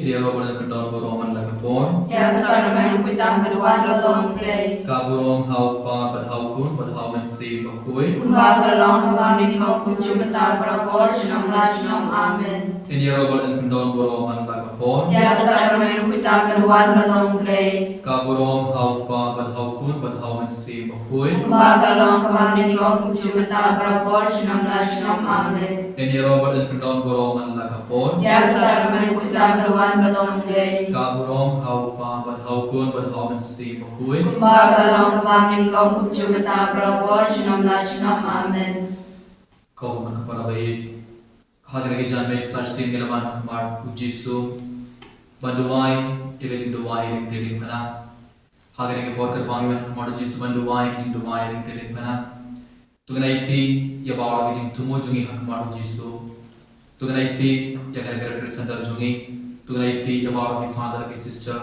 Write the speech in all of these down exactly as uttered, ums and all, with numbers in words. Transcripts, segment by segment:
Ïaroh bad yn pyndon burom man la ka por. Ïa ka sar mynmiet khuid tam ka duwan ba long U Blei. Ka burom ha U Kpa bad ha U Khun bad ha U Mynsiem Bakhuid. Kumba ka la long ha kaba nyngkong, kumjuh mynta, barabor, junom la junom. Amen. Ïaroh bad yn pyndon burom man la ka por. Ïa ka sar mynmiet khuid tam ka duwan ba long U Blei. Ka burom ha U Kpa bad ha U Khun bad ha U Mynsiem Bakhuid. Kumba ka la long ha kaba nyngkong, kumjuh mynta, barabor, junom la junom. Amen. Ïaroh bad yn pyndon burom man la ka por. Ïa ka sar mynmiet khuid tam ka duwan ba long U Blei. Ka burom ha U Kpa bad ha U Khun bad ha U Mynsiem Bakhuid. Kumba ka la long ha kaba nyngkong, kumjuh mynta, barabor, junom la junom. Amen. Ko Balang, ko para baieit, ha kane ka janmiet sa shisien ngi la wan ha khmat U Jisu ban duwai ïa ka jingduwai ïa ka diengphna. Ha kane ka por kaba ngi wan ha khmat U Jisu ban duwai ïa ka jingduwai ïa ka diengphna, to ngin aiti ïa baroh ki jingthmu jong ngi ha khmat U Jisu. To ngin aiti ïa kane ka retreat center jong ngi. To ngin aiti ïa baroh ki father, ki sister,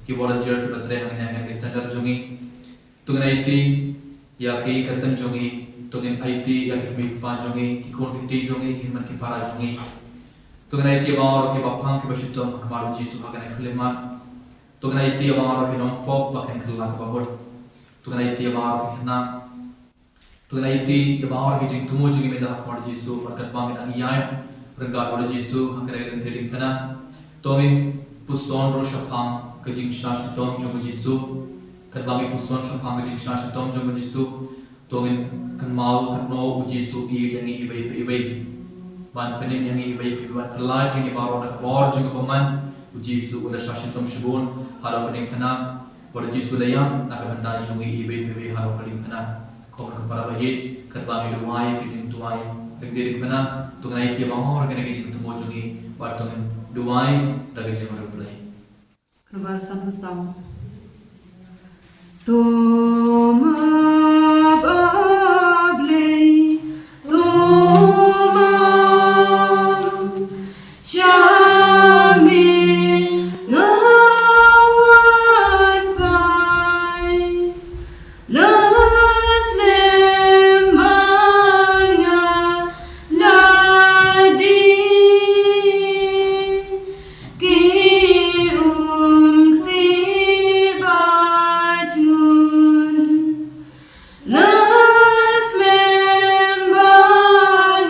ki volunteer kiba trei hangne ha kane ka center jong ngi. To ngin aiti ïa ki khynnah jong ngi. To ngin aiti ïa ki kmie kpa jong ngi, ki khun ki kti jong ngi, ki hynmen ki para jong ngi. To ngin aiti ïa baroh kiba phang kiba shitom ha khmat U Jisu ha kane ka khyllipmat. To ngin aiti ïa baroh ki nongpop ba kin kylla kaba mut. To ngin aiti ïa baroh ki khynnah. To ngin aiti ïa baroh ki jingthmu jong ngi mynta ha khmat U Jisu, bad katba ngi dang ïaid ryngkat bad U Jisu ha kane ka diengphna, to ngin puson ruh shaphang ka jingshah shitom jong U Jisu. Katba ngi puson shaphang ka jingshah shitom jong U Jisu, to ngin kynmaw katno U Jisu u ïeit ïa ngi iwei pa iwei, ban pynim ïa ngi iwei pa iwei, ban pyllait ïa ngi baroh na ka bor jong ka bymman. U Jisu u la shah shitom shibun haduh ka diengphna, bad U Jisu u la ïap na ka bynta jong ngi iwei pa iwei haduh ka diengphna. Ko para baieit, katba ngi duwai ka jingduwai ïa ka diengphna, to ngin aiti ïa baroh kine ki jingthmu jong ngi, bad to ngin duwai da ka jingïarap U Blei. Kynbar san phew saw. To map, A Blei, to map. Sha me nga wan phai. La slem ba nga la dih, ki umkti ba jngun. La slem ba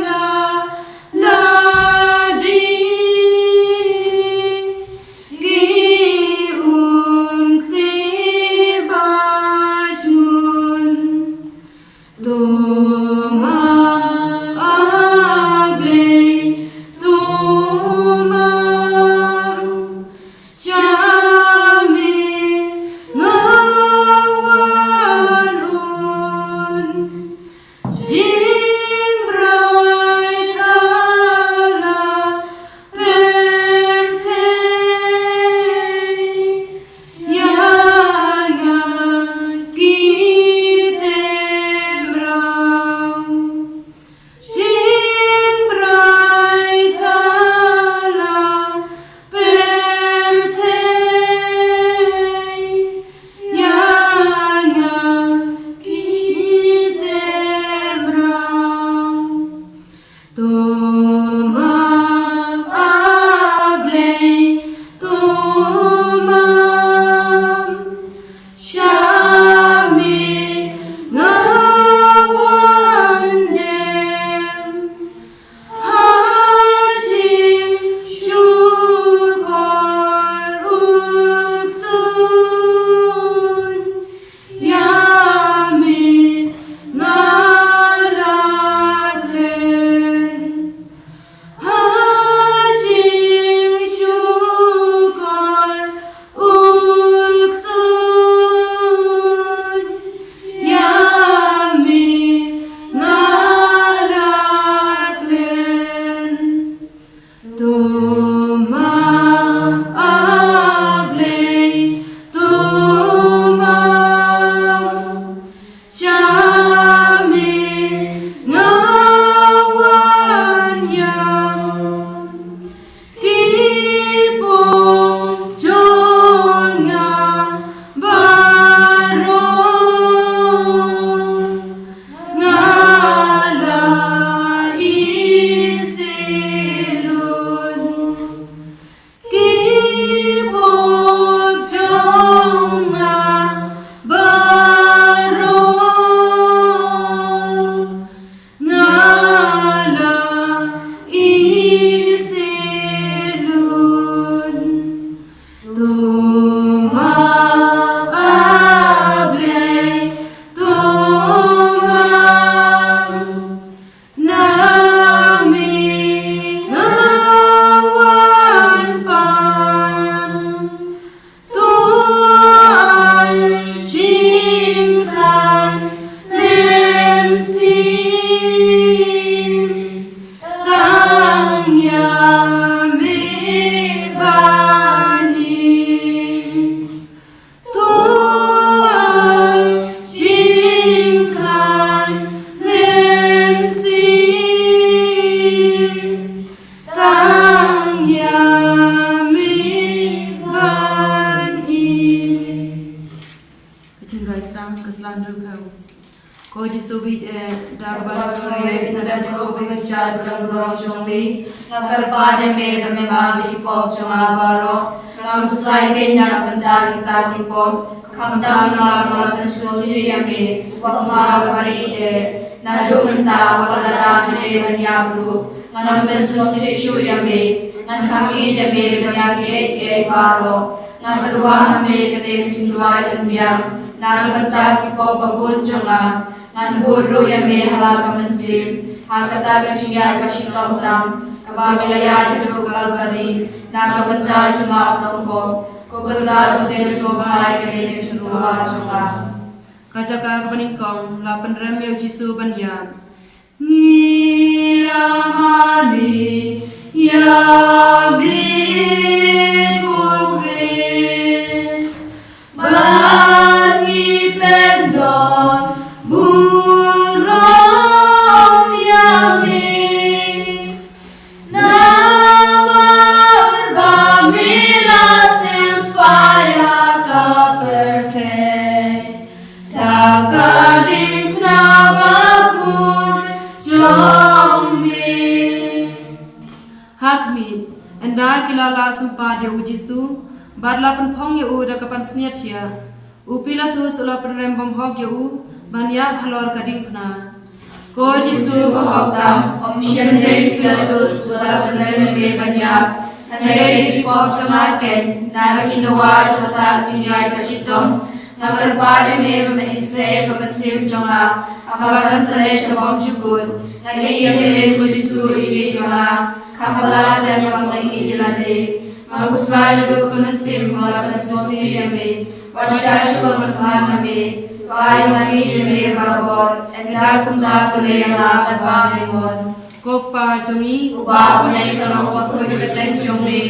nga la dih, ki umkti ba jngun. To map, A Blei, to map. Sha me nga wan un. Jingbraitha la pyrthei ïa nga ki tymmen raw. Jingbraitha la pyrthei ïa nga ki tymmen raw. To map, A Blei, to map. Sha me nga wan dem ha jingshukor uksun. Ïa me nga la kren. Jar ba long rong jong me, nga kyrpad ïa me ba me map ïa ki pop jong nga baroh. Nga khuslai kein na ka bynta kita ki pop, khamtam na ka bynta sngewsih ïa me, uba pynpaw bad uba ïeit. Naduh mynta haduh lada nga dei ban ïap ruh, ngan ym pynsngewsih shuh ïa me. Ngan kham ïeit ïa me ban ïa kiei kiei baroh. Ngan tyrwa ha me kane ka jingduwai umbiang na ka bynta ki pop ba bun jong nga. Ngan bud ruh ïa me ha la ka mynsiem ha kata ka jingïaid ba shitom tam kaba me la ïaid haduh Kalbari na ka bynta jong nga u nongpop. Ko Kynrad, to sngewbha ïa kane ka jingtyrwa jong nga. Ka jaka kaba nyngkong, la pynrem ïa u Jisu ban ïap. Ngi ïa mane ïa me, ko Khrist, ba ngi pyndon burom ïa me. Namar ba me la siewspah ïa ka pyrthei da ka diengphna bakhuid jong me. Ha khmih, ynda ki la lah sympat ïa u Jisu bad la pynphong ïa u da ka pansngiat shiah, u Pilatus u la pynrem bymhok ïa u ban ïap halor ka diengphna. Ko Jisu bahok tam, ym shym dei u Pilatus uba la pynrem ïa me ban ïap. Hynrei dei ki pop jong nga kein, na ka jingdawa jong kata ka jingïaid ba shitom. Nga kyrpad ïa me ba men isynei ïa ka mynsiem jong nga, ha kaba kan sa leit sha bymjukut. Nga ïeit ïa me, ko Jisu, ïeit jong nga, kham palat na kaba nga ïeit ïa lade. Nga khuslai naduh ka mynsiem ba nga la pynsngewsih ïa me, wat shah shuh ban khlad na me. To ai ba nga ïeit ïa me barabor, ynda kumta to leh ïa nga katba me mon. Ko Kpa jong ngi uba ha bneng, ka long bakhuid ka kyrteng jong me,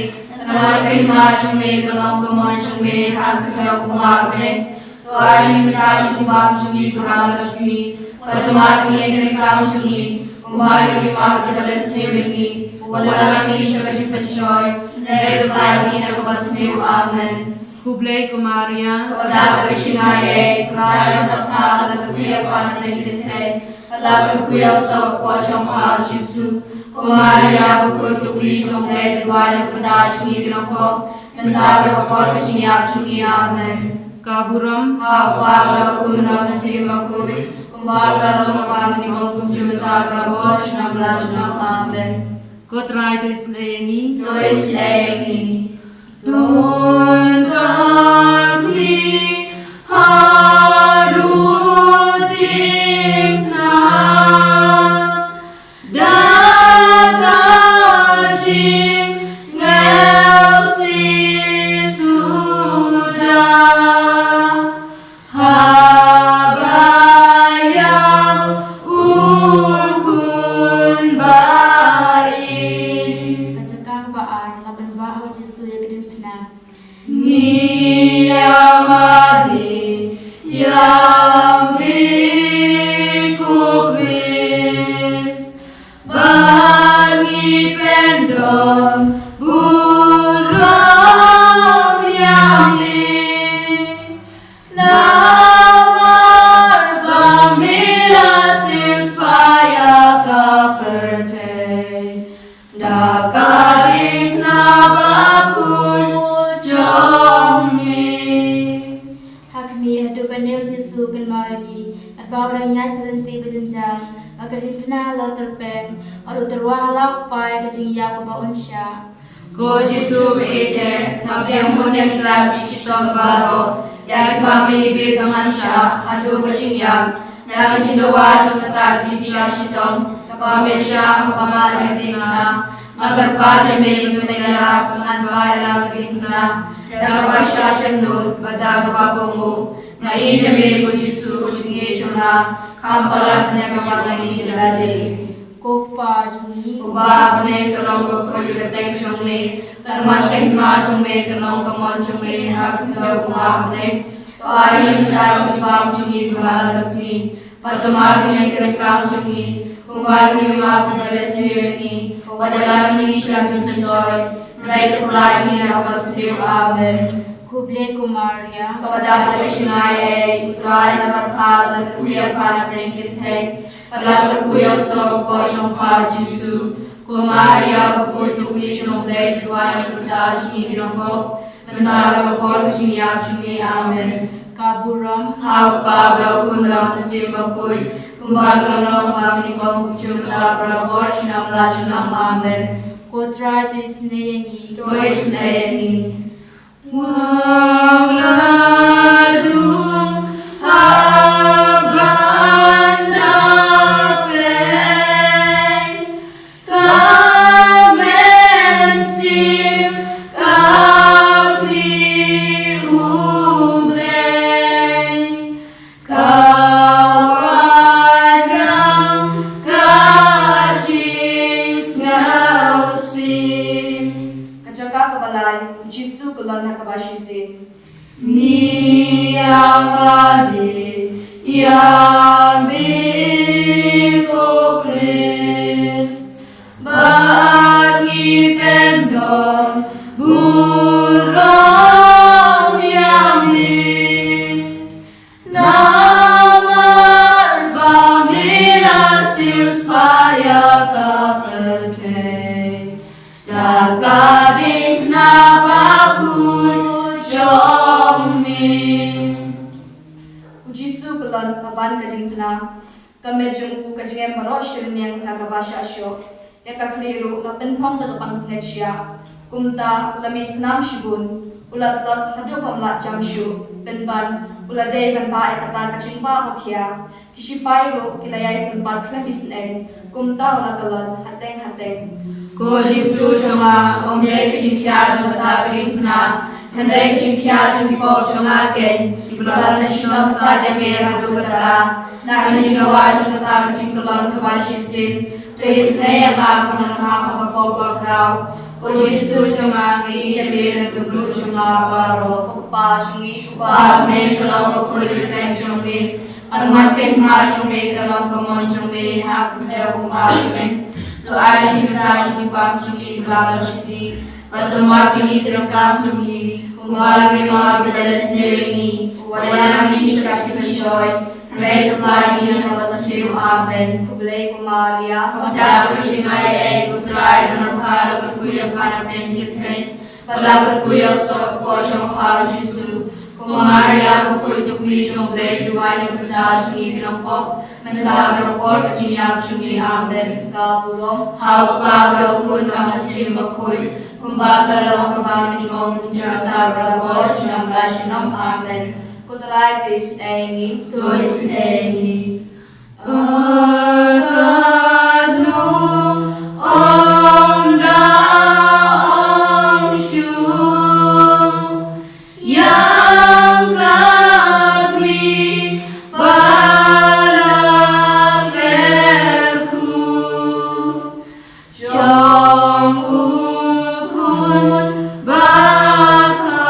ka wan ka hima jong me, ka long ka mon jong me ha ka khyndew kumba ha bneng. To ai ïa ngi mynta ka jingbam jong ngi kaba ha la ka sngi, bad to map ïa ngi ïa ki ryngkang jong ngi, kumba ngi map ïa kiba leh sniew ïa ngi. Wat la ngi sha ka jingpynshoi, hynrei to pynlait ngi na kaba sniew. Amen. Khublei ko Maria, kaba dap da ka jingaiei, U Trai u don bad pha, pha la kyrkhu ïa pha na ki kynthei, bad la kyrkhu ïa u saw hapoh jong pha u Jisu. Ko Maria bakhuid, ko Kpa jong U Blei, to duwai na ka bynta jong ngi ki nongpop, mynta bad ha ka por ka jingïap jong ngi. Amen. Ka burom ha U Kpa, bad ha U Khun, bad ha U Mynsiem Bakhuid, kumba ka long, kumba mynta, kumjuh mynta, barabor, junom la junom. Amen. Ko Trai, to isynei ïa ngi. To isynei ïa ngi. Don ka khmih haduh diengphna, da ka jingsngewsih suda, haba ïap u Khun ba ïeit. Ka jaka kaba ar, la pynbah ha u Jisu ïa ka diengphna. Ngi ïa mane ïa me, ko Khrist, ba ngi pyndon burom ïa me. Namar ba me la siewspah ïa ka pyrthei da ka diengphna bakhuid jong me. Ha khmih haduh katne u Jisu u kynmaw ïa ngi, katba u dang ïaid ka lynti ba jynjar, bad ka diengphna halor tyrpeng, bad u tyrwa ha la u Kpa ïa ka jingïap kaba un shah. Ko Jisu ba ïeit, nga pdiang hun ïa kita ki shitom baroh, ïa kiba me ibit ba ngan shah haduh ka jingïap, na ka jingdawa jong kata ka jingshah shitom kaba me shah ha khmat ka diengphna. Nga kyrpad ïa me ba men ïarap ba ngan phai ha la ka diengphna da kaba shah jingmut bad da kaba kohnguh. Nga ïeit ïa me, ko Jisu, ko jingïeit jong nga, kham palat na kaba nga ïeit ïa lade. Ko Kpa jong ngi uba ha bneng, ka long bakhuid ka kyrteng jong me, kan wan ka hima jong me, kan long ka mon jong me ha ka khyndew kumba ha bneng. To ai ïa ngi mynta ka jingbam jong ngi kaba ha la ka sngi, bad to map ïa ngi ïa ki ryngkang jong ngi, kumba ngi map ïa kiba leh sniew ïa ngi. Wat la ngi sha ka jingpynshoi, hynrei to pynlait ngi na kaba sniew. Amen. Khublei ko Maria, kaba dap da ka jingaiei, U Trai u don bad pha, pha la kyrkhu ïa pha na ki kynthei, Bad la kyrkhu ïa u soh ka kpoh jong pha u Jisu. Ko Maria bakhuid, ko kmie jong U Blei, to duwai ïa ngi ki nongpop, mynta bad ha ka por ka jingïap jong ngi. Amen. Ka burom ha u Kpa bad ha u Khun bad ha u Mynsiem Bakhuid, kumba ka la long ha kaba nyngkong, kumjuh mynta bad barabor, junom la junom. Amen. Ko Trai, to isynei ïa ngi. To isynei ïa ngi. Wat la dung ha ban da pyrshah, ka mynsiem ka khmih, U Blei ka wad lang ka jingsngewsih. Ka jaka kaba lai, U Jisu u lon ha kaba shisien. Ngi ïa mane ïa me ko Khrist, bad ngi pyndon burom ïa me. Namar ba me la siewspah ïa ka pyrthei da ka diengphna bakhuid jong me. U Jisu u lon ha ban ka diengphna. Ka met jong u ka jngai baroh shi rynïeng na kaba shah shoh. Ïa ka khlieh ruh la pynphong da ka pansngiat shiah. Kumta u la mih snam shibun, u la tlot haduh bym lah jam shuh. Pynban u la dei ban bah ïa kata ka jingbah ba khia. Ki shipai ruh ki la ïai sympat khlem isynei. Kumta u la kyllon hateng hateng. Ko Jisu jong nga, ym dei ka jingkhia jong kata ka diengphna, hynrei ka jingkhia jong ki pop jong nga keiñ, kiba la shitom sat ïa me haduh katta. Na ka jingdawa jong kata ka jingkyllon kaba shisien, to isynei ïa nga, ko nonghikai ha ka pop bakhraw. Ko Jisu jong nga, nga ïeit ïa me na ka jingduh jong nga baroh. Ko Kpa jong ngi uba ha bneng, ka long ka kyrteng jong me. Ka wan ka hima jong me, ka long ka mon jong me ha ka khyndew kumba ha bneng. To ai ïa ngi mynta ka jingpang jong ngi kaba la ka sngi. Bad to map ïa ngi ki ryngkang jong ngi, kumba ngi map ïa kiba la isynei ïa ngi. Wat ïalam ïa ngi sha ka jingpynshoi, hynrei to pyllait ïa ngi na kaba sniew. Amen. Khublei ko Maria, kaba don ka jingaiei, U Trai u don bad pha, la kyrkhu ïa pha na pdeng ki kynthei, bad la kyrkhu ïa u soh ka kpoh jong pha u Jisu. Ko Maria bakhuid, ko kmie jong U Blei, to duwai ïa ngi ki nongpop, mynta bad ha ka por ka jingïap jong ngi. Amen. Ka burom ha u Kpa bad ha u Khun bad ha u Mynsiem Bakhuid, kumba ka la long ha kaba nyngkong, kumjuh mynta bad barabor, junom la junom. Amen. Ko Trai, to isynei ïa ngi. To isynei ïa ngi. Ha kano ym lah ong shuh ïa ka khmih ba la kyrkhu jong u Khun ba ka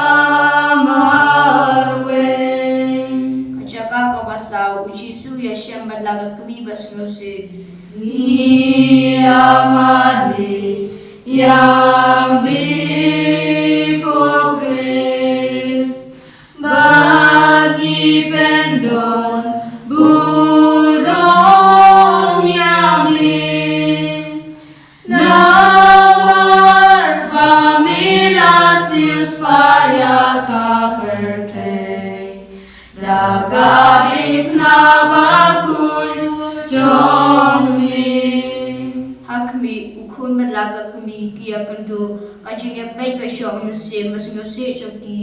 marwei. Ka jaka kaba saw, U Jisu u ïashem bad la ka kmie basngewsih. Ngi ïa mane ïa me ko Khrist, bad ngi pyndon burom ïa me. Namar ba me la siewspah ïa ka pyrthei da ka diengphna bakhuid jong me. Ha khmih, U Khun bad la ka kmie ki ïakynduh, ka jingïapeit ba shoh mynsiem basngewsih jong ki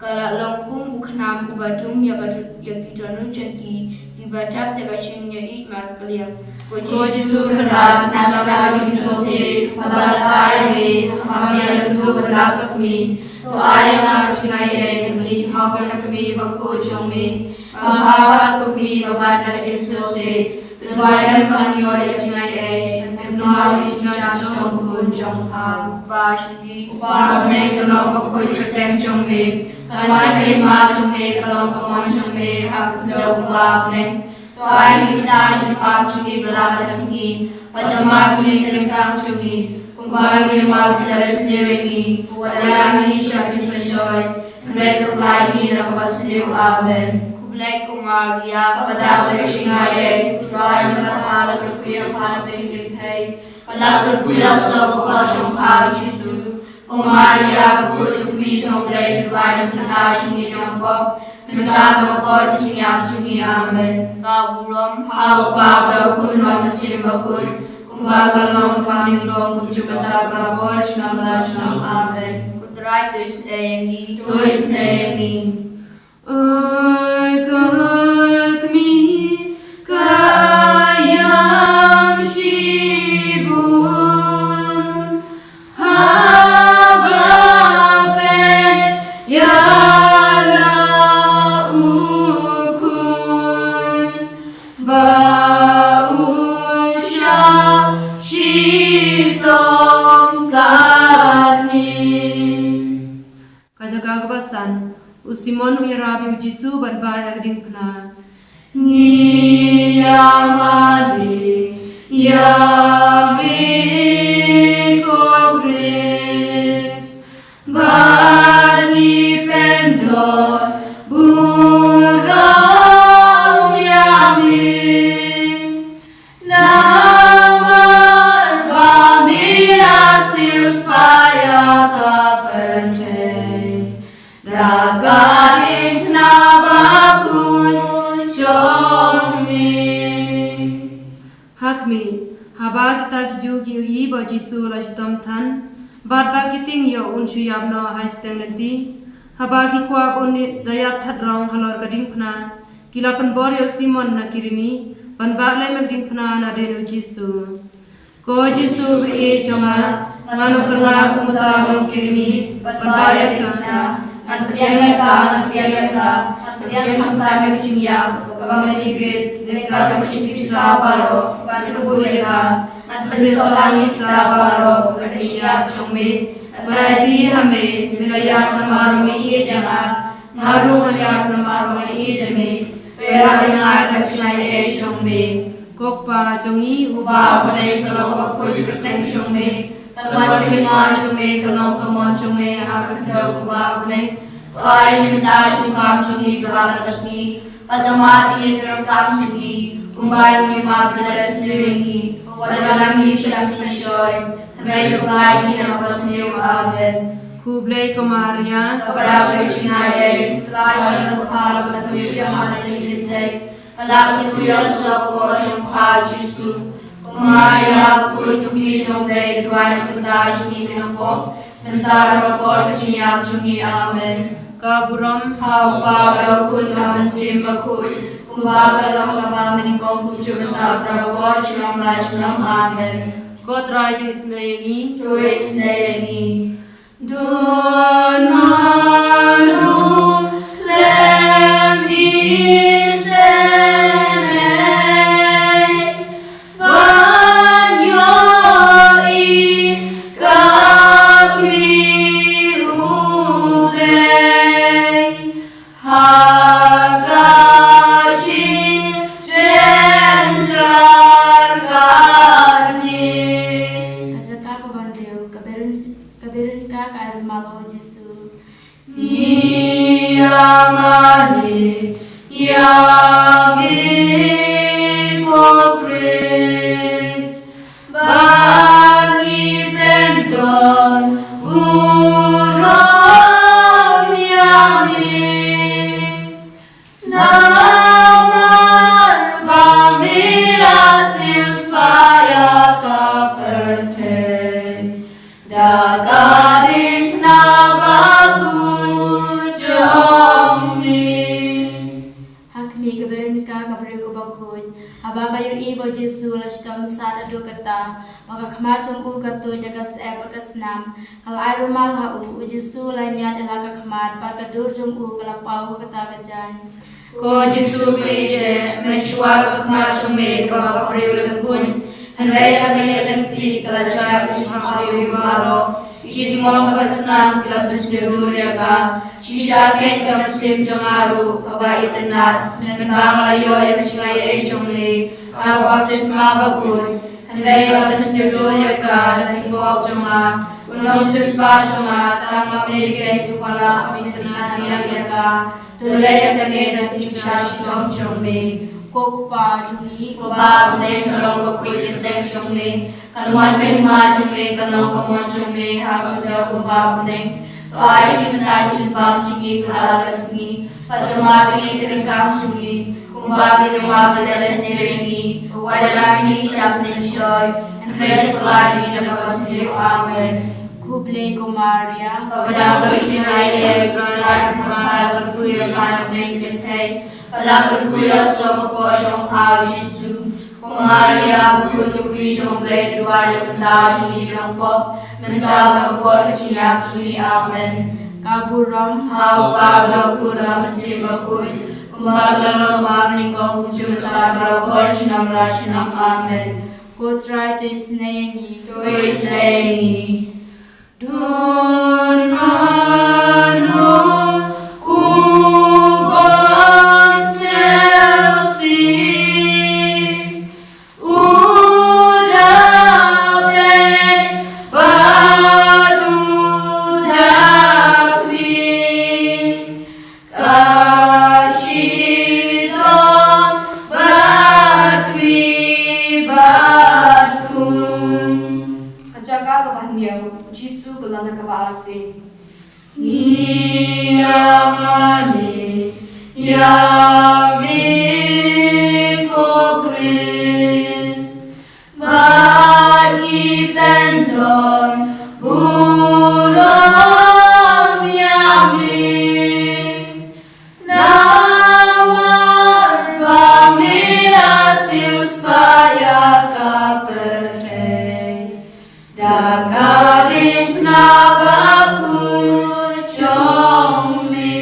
ka la long kum u khnam uba dung ïa ka, ïa ki dohnud jong ki, kiba dap da ka jingïaieit markylliang. Ko Jisu Kynrad, na ka bynta ka jingsngewsih ba la ai ïa me ha ka kynduh bad la ka kmie, to ai ïa nga ka jingaiei ban leit ha ka kmie bakhuid jong me. Nga bad ko kmie ba bad na ka jingsngewsih, to duwai lem ba ngan ïoh ïa ka jingaiei ban kynmaw ïa ka jingsngewsih jong u Khun jong pha. Kpa jong ngi uba ha bneng, ka long bakhuid ka kyrteng jong me. Ka wan ka hima jong me, ka long ka mon jong me ha ka khyndew kumba ha bneng. To ai ïa ngi mynta ka jingpang jong ngi ba la ka sngi, bad to map ïa ngi ki ryngkang jong ngi, kumba ngi map ïa kiba la isynei ïa ngi. Wat ïalam ïa ngi sha ka jingpynshoi, hynrei to pyllait ïa ngi na kaba sniew. Amen. Khublei ko Maria, kaba dap leh jingaiei, U Trai u don bad pha, la kyrkhu ïa pha na pdeng ki kynthei, bad la kyrkhu ïa u soh u kpoh jong pha u Jisu. Ko Maria bakhuid, ko Kmie jong U Blei, duwai na ka bynta jong ngi ki nongpop, mynta bad ha ka por ka jingïap jong ngi. Amen. Ka burom ha U Kpa bad ha U Khun bad ha U Mynsiem Bakhuid, kumba ka long, kumba ka nyngkong, kumjuh mynta bad ha ka por ka jingbym la junom. Amen. Ko Trai to isynei ïa ngi. To isynei ïa ngi. Ai ka kmie ka ïam shibun, haba peit ïa la u khun ba u shah shitom katne. Ka jaka kaba san, u Simon u ïarap ïa u Jisu ban bat ïa ka diengphna. Ngi ïa mane ïa me ko Khrist, ba ngi pyndon burom ïa me. Namar ba me la siewspah ïa ka pyrthei da ka diengphna bakhuid jong me. Ha khmih, haba kita ki Jiw ki ïohi ba u Jisu u la shitom than, bad ba ki tieng ïoh un shu ïap noh ha shiteng lynti, haba ki kwah ba un da ïap that rong halor ka diengphna, ki la pynbor ïa u Simon na Kirini ban bat lem ïa ka diengphna na dien u Jisu. Ko Jisu ba ïeit jong nga, ngan ym kyrngah kumta ban long Kirini ban bat ïa ka diengphna. Ngan pdiang ïa ka, ngan pdiang ïa ka, ngan pdiang khamtam ïa ka jingïap kaba me la ibit lyngba ka jingpisa baroh, ban kyrkhu ïa ka. Ngan pynsoh lang ïa kita baroh ha ka jingïap jong me. Ngan aiti ha me, me la ïap namar ba me ïeit ïa nga. Nga ruh ngan ïap namar ba nga ïeit ïa me. To ïarap ïa nga ha ka jingaiei jong me. Ko Kpa jong ngi uba ha bneng, ka long kaba khuid ka kyrteng jong me. Kan wan ka hima jong me, kan long ka mon jong me ha ka khyndew kumba ha bneng. To ai mynta ka jingpang jong ngi kaba la ka sngi. Bad to map ïa ki ryngkang jong ngi, kumba ngi map ïa kiba la sniew ïa ngi. Wat ïalam ïa ngi sha ka jingpynshoi, hynrei to pyllait ïa ngi na kaba sniew. Amen. Khublei ko Maria, kaba dap leh jingaiei, U Trai u don bad pha, la kyrkhu ïa pha na pdeng ki kynthei, bad la kyrkhu ïa u soh u kpoh jong pha u Jisu. Ko Maria bakhuid, ko Kmie jong U Blei, duwai na ka bynta jong ngi ki nongpop, mynta bad ha ka por ka jingïap jong ngi. Amen. Ka burom ha U Kpa bad ha U Khun bad ha U Mynsiem Bakhuid, kumba ka long, kumba mynnyngkong, kumjuh mynta bad ha ka por ka jingim la junom. Amen. Ko Trai to isynei ïa ngi. To isynei ïa ngi. Don marwei lem isynei ban ïohi ka kmie U Blei ha ka jingjynjar katne. Ka jaka kaba hynriew, ka Beron-, ka Beronika ka ai rumal ha u Jisu. Ngi ïa mane ïa me ko Khrist, ba ngi pyndon burom ïa me. Namar ba me la siewspah ïa ka pyrthei da ka diengphna bakhuid jong me. Ha khmih, ka Beronika ka briew kaba khuid, haba ka ïohi ba u Jisu u la shitom sat haduh katta, ba ka khmat jong u ka tuid da ka syep bad ka snam, ka la ai rumal ha u. U Jisu u la ñiad ïa la ka khmat, bad ka dur jong u ka la paw ha kata ka jaiñ. Ko Jisu ba ïeit, mynshuwa ka khmat jong me kaba ka briew ka la khuid, hynrei ha kane ka lynti ka la jia ka jingbhabriew baroh. Ki jingmong bad ka snam ki la pynsngewdur ïa ka. Shisha keiñ ka mynsiem jong nga ruh ka itynnad, mynba nga la ïoh ïa ka jingaiei jong me ha ka baptisma bakhuid. Hynrei la pynsngewdur ïa ka da ki pop jong nga. U nongsiewspah jong nga, tang ma me keiñ uba lah ban pynitynnad biang ïa ka. To leh ïa kane na ka jingshisha shitom jong me. Ko Kpa jong ngi, uba ha bneng, ka long ka kyrteng jong me. Kan wan ka hima jong me, kan long ka mon jong me ha ka khyndew kumba ha bneng. To ai ïa ngi mynta ka jingbam jong ngi kaba ar ka sngi. Bad to map ïa ngi ki ryngkang jong ngi, kumba ngi ruh ngi map ïa ki ba la sniew ïa ngi. Wat ïalam ïa ngi sha ka jingshoi, hynrei to pyllait ïa ngi na kaba sniew. Amen. Khublei ko Maria, kaba don ka jingaiei, U Trai u don bad pha, la kyrkhu ïa pha na pdeng ki kynthei, bad la kyrkhu ïa u soh ka kpoh jong pha U Jisu. Ko Maria, bakhuid, to khun u Blei, to duwai ïa ngi ki nongpop, mynta bad ha ka por ka jingïap jong ngi. Amen. Ka burom ha U Kpa bad ha U Khun bad ha U Mynsiem Bakhuid, kumba ka la long mynnyngkong, kumjuh mynta bad barabor, junom la junom. Amen. Ko Trai to isynei ïa ngi. To isynei ïa ngi. Don mano uba ong sngewsih, u da peit bad u da khmih, ka shitom bad kmie bad khun. Ha ka jaka kaba hynñiew, U Jisu u kylli ha kaba arsien. Ngi ïa mane ïa me ko Khrist, bad ngi pyndon burom ïa me. Namar ba me la siewspah ïa ka pyrthei da ka diengphna bakhuid jong me.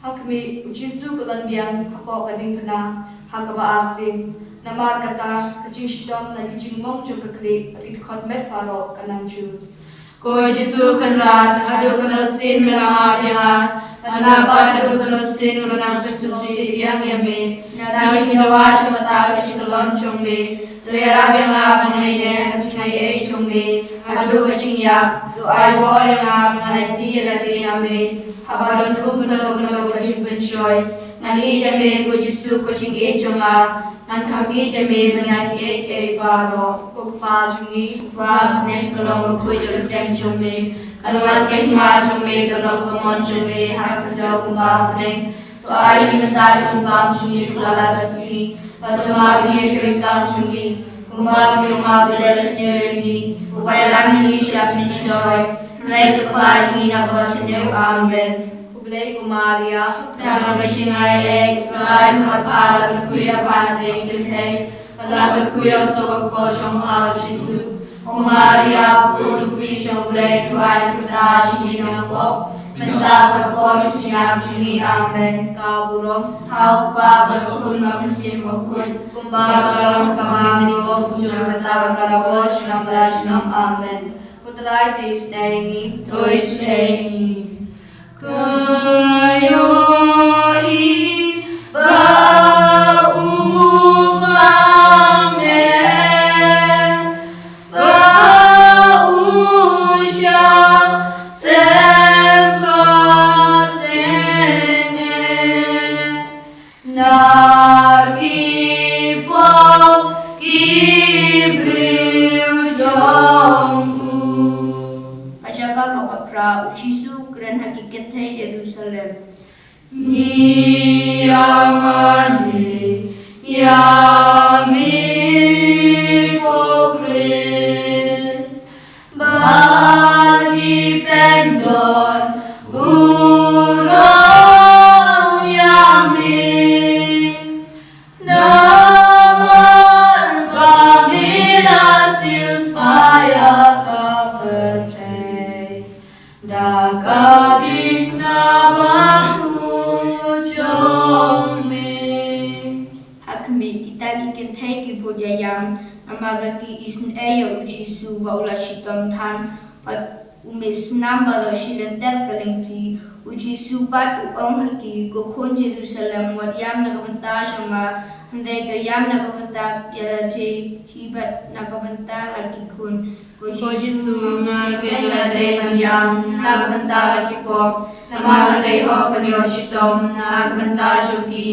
Ha khmih, U Jisu u kylli biang hapoh ka diengphna ha kaba arsien. Namar kata, ka jingshitom na ki jingmong jong ka khlieh bad ki dkhot met baroh ka nang jur. Ko Jisu Kynrad, haduh katno sien me la map ïa nga, bad nga pat haduh katno sien ngan nang sngewsih biang ïa me. Na ka jingdawa jong kata ka jingkyllon jong me, to ïarap ïa nga ban ïaineh ha ka jingaiei jong me haduh ka jingïap. To ai bor ïa nga ba ngan aiti ïa lade ïa me, haba don kum kano kano ka jingpynshoi. Ngan ïeit ïa me ko Jisu ko jingïeit jong nga. Ngan kham ïeit ïa me ban ïa kiei kiei baroh. Ko Kpa jong ngi, uba ha bneng, ka long bakhuid ka kyrteng jong me. Kan wan ka hima jong me, kan long ka mon jong me ha ka khyndew kumba ha bneng. To ai ïa ngi mynta ka jingbam jong ngi kaba ar ka sngi. Bad to map ïa ngi ki ryngkang jong ngi, kumba ngi ruh ngi map ïa ki ba la sniew ïa ngi. Wat ïalam ïa ngi sha ka jingshoi, hynrei to pyllait ïa ngi na kaba sniew. Amen. Khublei ko Maria, kaba don ka jingaiei, U Trai u don bad pha, la kyrkhu ïa pha na pdeng ki kynthei, bad la kyrkhu ïa u soh ka kpoh jong pha U Jisu. Ko Maria, bakhuid, to khun u Blei, to duwai ïa ngi ki nongpop, mynta bad ha ka por ka jingïap jong ngi. Amen. Ka burom ha U Kpa bad ha U Khun bad ha U Mynsiem Bakhuid, kumba ka la long ha ka mynnyngkong, kumjuh mynta bad barabor, junom la junom. Amen. Ko Trai to isynei ïa ngi. To isynei ïa ngi. Ka ïohi ba u nang eh, ba u shah sem bad teng eh na ki pop ki briew jong u. Ha ka jaka kaba phra, U Jisu u kren ha ki kynthei Jerusalem. Ngi ïa mane ïa me ko Khrist, bad ngi pyndon burom ïa me. Namar ba me la siewspah ïa ka pyrthei da ka diengphna bakhuid jong me. Ha khmih, kita ki kynthei ki bud ïaïam, namar ba ki isynei ïa U Jisu ba u la shitom than, bad u mih snam baroh shi lynter ka lynti. U Jisu pat u ong ha ki, Ko khun Jerusalem, wat ïam na ka bynta jong nga, hynrei to ïam na ka bynta ïa lade hi bad na ka bynta la ki khun. Ko Jisu, nga keiñ nga dei ban ïam na ka bynta la ki pop. Namar nga dei hok ban ïoh shitom na ka bynta jong ki.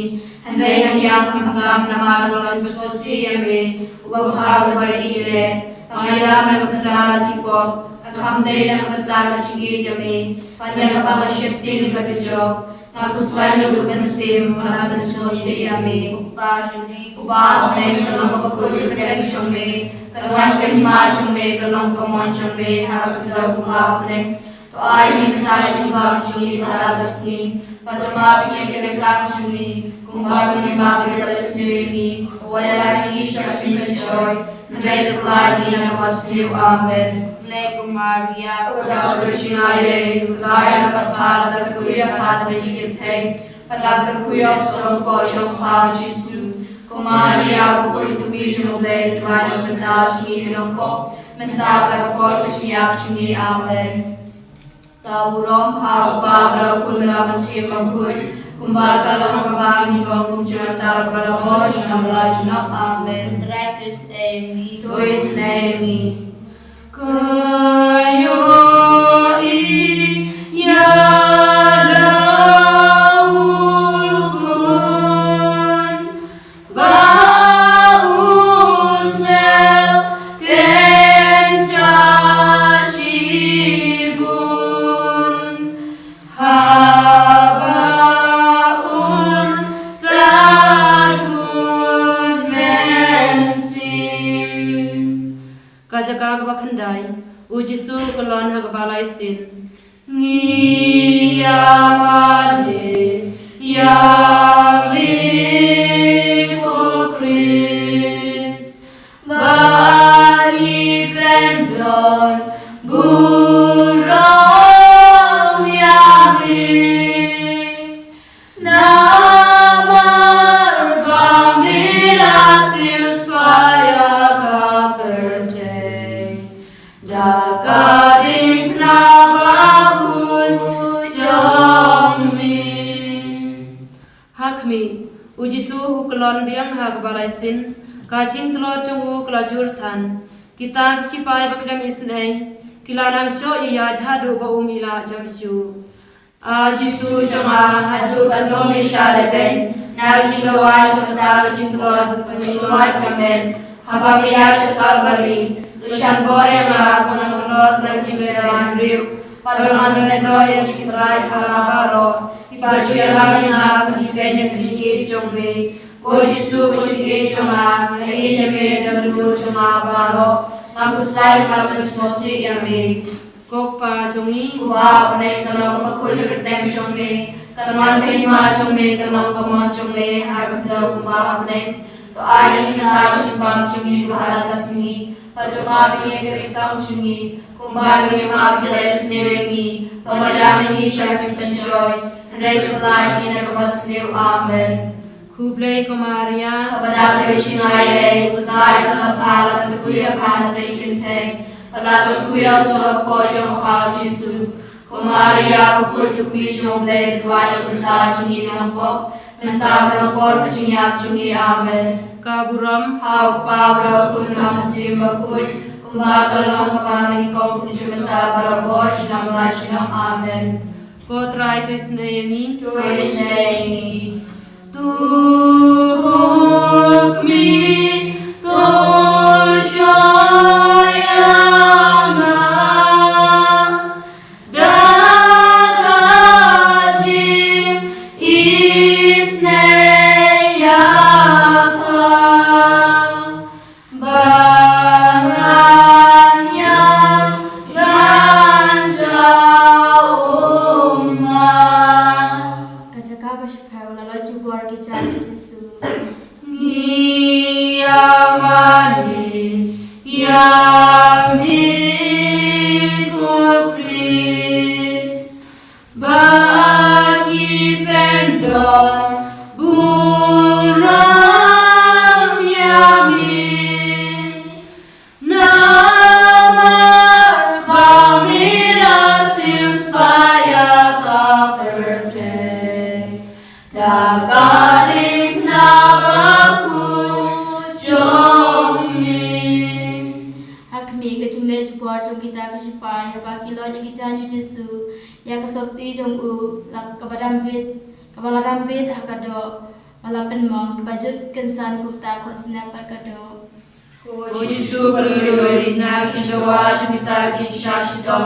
Hynrei nga ïam, nga pynïap namar nga la pynsngewsih ïa me, uba bha uba ri leh. Ba nga ïam na ka bynta ki pop, nga kham dei na ka bynta ka jingïeit ïa me. Bad ïa kaba nga sheptieng ïa ka dujok, nga khuslai na u Mynsiem ba la pynsngewsih ïa me. Ko Pa jong ngi uba ha bneng, ka long ka bakhuid ka kyrteng jong me. Kan wan ka hima jong me, kan long ka mon jong me ha ka khyndew kumba ha bneng. To ai ïa ngi mynta ka jingbam jong ngi ha kane ka sngi. Bad to map ïa ngi ïa ki ryngkang jong ngi, kumba ngi map ïa kiba la isynei ïa ngi. Wat ïalam ïa ngi sha ka jingpynshoi, hynrei to pyllait ïa ngi na kaba sniew. Amen. Khublei ko Maria, ka dap ka jingaiei, U Trai u don bad pha, la ka kyrkhu ïa pha na bneng ki kynthei, bad la ka kyrkhu ïa u soh hapoh jong pha u Jisu. Ko Maria, bakhuid ka kmie jong U Blei, to duwai na ka bynta jong ngi ki nongpop, mynta bad ha ka por ka jingïap jong ngi. Amen. Ka burom ha u Kpa, bad ha u Khun, bad ha u Mynsiem Bakhuid, kumba ka long ha kaba nyngkong, kumjuh mynta bad barabor, junom la junom. Amen. Trai to isynei ïa ngi. To isynei ïa ngi. Ka ïohi ïa la u Khun ba u sngewthuh shibun, haba un sa kut mynsiem. Ka jaka kaba khyndai, u Jisu u kyllon ha kaba la isyn. Ngi ïa mane ïa me ko Khrist, ba ngi pyndon burom ïa me. Namar ba me la siewspah ïa ka kyrteng da ka diengphna bakhuid jong me. Ha khmih, u Jisu u kyllon biang ha kaba la isyn, ka jingtlot jong u ka la jur than. Kita ki shipai ba khlem isynei ki la nang shoh ïaid haduh ba um ïaleh jam shuh. A Jisu jong nga, haduh katno me shah lehbeiñ na ka jingdawa jong kata ka jingtlot, ka jingtlot ka met, haba me ïaid sha Kalbari? To shah bor ïa nga ba ngan tlot na ka jingkyrmen briew, bad ba ngan ïaroh ïa ka jingtharai ha nga baroh, kiba ju ïalam ïa nga ban ibeiñ ïa ka jingïeit jong me. Ko Jisu, ko jingïeit jong nga, nga ïeit ïa me da ka dohnud jong nga baroh, nga khuslai, nga pynsngewsih ïa me. Ko Kpa jong ngi uba ha bneng, kan long kaba khuid ka kyrteng jong me, kan wan ka hima jong me, kan long ka mon jong me ha ka khyndew kumba ha bneng. To ai ïa ngi mynta ka jingbam jong ngi ha kane ka sngi, bad to map ïa ngi ïa ki ryngkang jong ngi, kumba ngi map ïa kiba la isynei ïa ngi, bad wat ïalam ïa ngi sha ka jingpynshoi, hynrei to pyllait ïa ngi na kaba sniew. Amen. Khublei ko Maria, kaba dap da ka jingaiei, U Trai u don bad pha, la ka kyrkhu ïa pha na bneng ki kynthei, bad la ka kyrkhu ïa u soh hapoh jong pha u Jisu. Ko Maria, bakhuid ka kmie jong U Blei, to duwai na ka bynta jong ngi ki nongpop, mynta bad ha ka por ka jingïap jong ngi. Amen. Ka burom ha u Kpa, bad ha u Khun, bad ha u Mynsiem Bakhuid, kumba ka long ha kaba nyngkong, kumjuh mynta, barabor, junom la junom. Amen. Ko Trai, to isynei ïa ngi. To isynei ïa ngi. To khmih, to shoh ïa nga da ka jingisynei ïa pha. Ba ngan ïam, ngan jaw ummat. Ka jaka ba shiphew, la la jubor ki jaiñ Jisu. Ngi ïa mane Mih ka jingleh jubor jong kita ki shipai haba ki leit ïa ki jaiñ u Jisu, ïa ka sopti jong u la kaba dam bit, kaba la dam bit ha ka doh, ba la pynmong, ba jut kynsan kumta khohsnep bad ka doh. Ko Jisu, ba la ïoh ïa ka jingdawa jong kita ki jingshah shitom,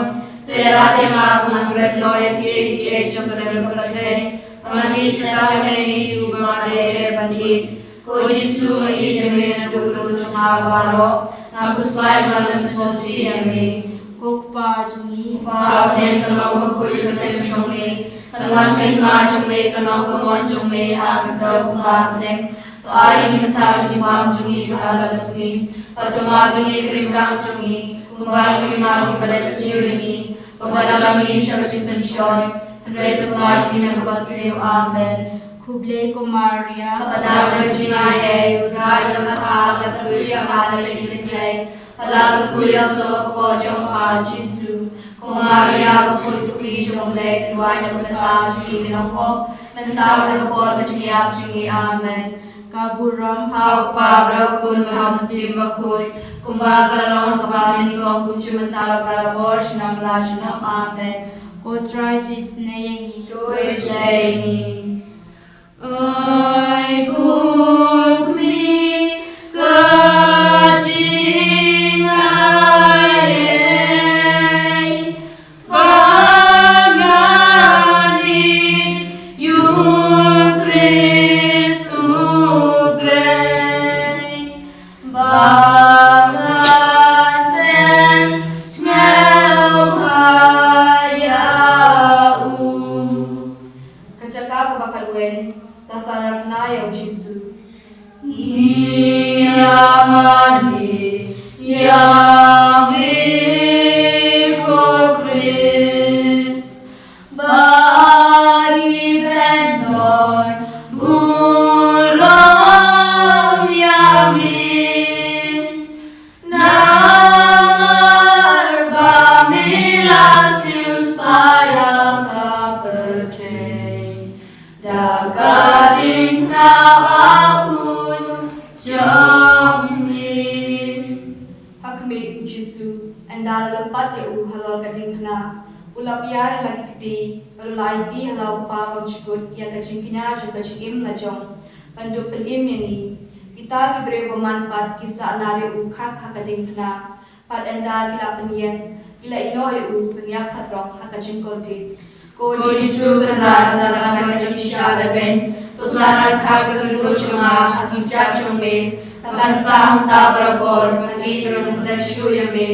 to ïarap ïa nga ba ngan ret noh ïa kiei kiei jong ka pyrthei, ba ngan ïeit shisha ïa me, ïa uba nga dei ban ïeit. Ko Jisu, nga ïeit ïa me naduh ka dur jong nga baroh. Nga khuslai ba ngan pynsngewsih ïa me. Ko Kpa jong ngi, Kpa ha bneng, kan long bakhuid ka kyrteng jong me, kan wan ka hima jong me, kan long ka mon jong me ha ka khyndew kumba ha bneng. To ai ha ngi mynta ka jingbam jong ngi kaba ha ka sngi, bad to map ïa ngi ki ryngkang jong ngi, kumba ngi map ïa kiba leh sniew ïa ngi, bad ym ïalam ngi sha ka jingpynshoi, hynrei to pyllait ngi na kaba sniew. Amen. Khublei ko Maria, kaba dap da ka jingaiei, U Trai u don bad pha, la kyrkhu ïa pha ha ki kynthei, bad la kyrkhu ïa u soh ka kpoh jong pha u Jisu. Ko Maria, bakhuid ka kti jong U Blei, to duwai na ka bynta jong ngi ki nongpop, mynta bad ha ka por ka jingïap jong ngi. Amen. Ka burom ha U Kpa bad ha U Khun bad ha U Mynsiem Bakhuid, kumba ka la long ha kaba mynnyngkong, kumjuh mynta bad barabor, junom la junom. Amen. Ko Trai, to isynei ïa ngi. To isynei ïa ngi. Ai khun kmie ka jingaiei, ba ngan ïeit ïa U Khrist U Blei, ba ngan pynsngewbha ïa u. Ka jaka kaba khatwei, la sahnarphna ïa U Jisu. Ngi ïa mane ïa me ko Khrist, ba ngi pyndon burom ïa me. Namar ba me la siewspah ïa ka pyrthei da ka diengphna bakhuid jong me. Ha khmih, U Jisu, ynda la lympat ïa u halor ka diengphna, u la pdiang ïa la ki kti, bad u la aiti ha la u Kpa Bymjukut ïa ka jingkñia jong ka jingim lajong, ban dup pynim ïa ngi. Kita ki briew bymman pat ki sahnarphna ïa u khak ha ka diengphna, bad ynda ki la pynïeng, ki la ïehnoh ïa u pynïap khatrong ha ka jingkordit. Ko Jisu, kynrad, ynda la kut ka jingshisha lehbeiñ, to sahnarphna ka kynduh jong nga ha ki kjat jong me, ba kan sah hangta barabor, ban ïeit bad ban klet shuh ïa me.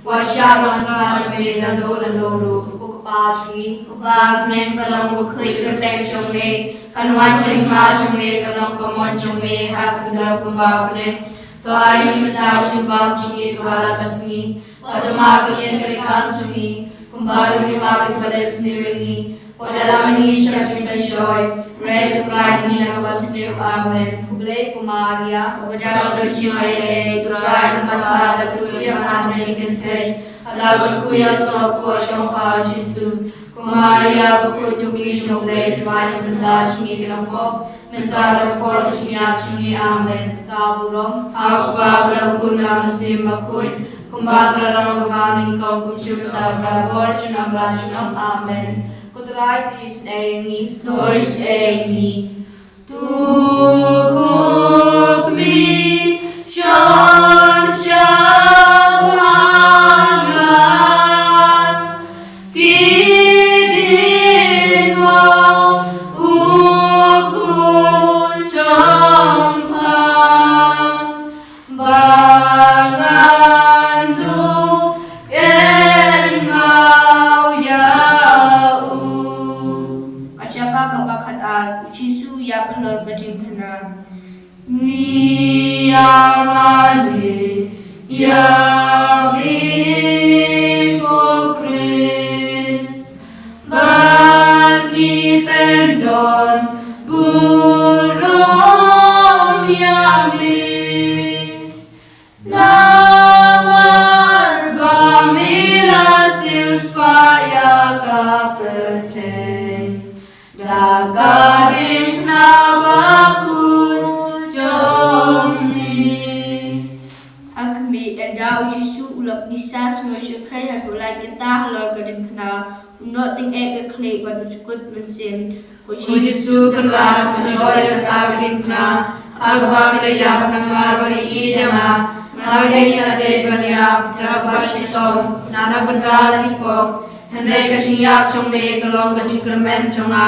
Wat shah ba ngan kynmaw ïa me lano lano ruh. Ko Kpa jong ngi, Kpa ha bneng, kan long bakhuid ka kyrteng jong me, kan wan ka hima jong me, kan long ka mon jong me ha ka khyndew kumba ha bneng. To ai ha ngi mynta ka jingbam jong ngi kaba ha la ka sngi, bad to map ïa ngi ki ryngkang jong ngi, kumba ngi map ïa kiba leh sniew ïa ngi. Wat ïalam ngi sha ka jingpynshoi, hynrei to pyllait ngi na kaba sniew. Amen. Khublei ko Maria, kaba dap da ka jingaiei, U Trai u don bad pha, la kyrkhu ïa pha ha ki kynthei, bad la kyrkhu ïa u soh ka kpoh jong pha u Jisu. Ko Maria, bakhuid ka kti jong U Blei, to duwai na ka bynta jong ngi ki nongpop, mynta bad ha ka por ka jingïap jong ngi. Amen. Ka burom ha U Kpa bad ha U Khun bad ha U Mynsiem Bakhuid, kumba ka la long ha kaba mynnyngkong, kumjuh mynta bad barabor, junom la junom. Amen. Ko Trai, to isynei ïa ngi. To isynei ïa ngi. To khmih, shong sha ba nga, ki diengphna u khun jong pha, ba ngan dup kynmaw ïa u. Ka jaka kaba khatar, U Jisu ïap halor ka diengphna. Ngi ïa mane ïa me ko Khrist, ba ngi pyndon burom ïa me. Namar ba me la siewspah ïa ka pyrthei da ka diengphna bakhuid jong me. Ha khmih, ynda U Jisu u la Isa sngewsih khrei ha tulai kita halor ka diengphna, u noh tyngeh ka khlieh bad u jukut mynsiem. Ko Jisu Kynrad, me doi kata ka diengphna, ha kaba me la ïap namar ba me ïeit ïa nga. Nga dei na dei ban ïap, na kaba shitom, na ka bynta la ki pop. Hynrei ka jingïap jong me ka long ka jingkyrmen jong nga.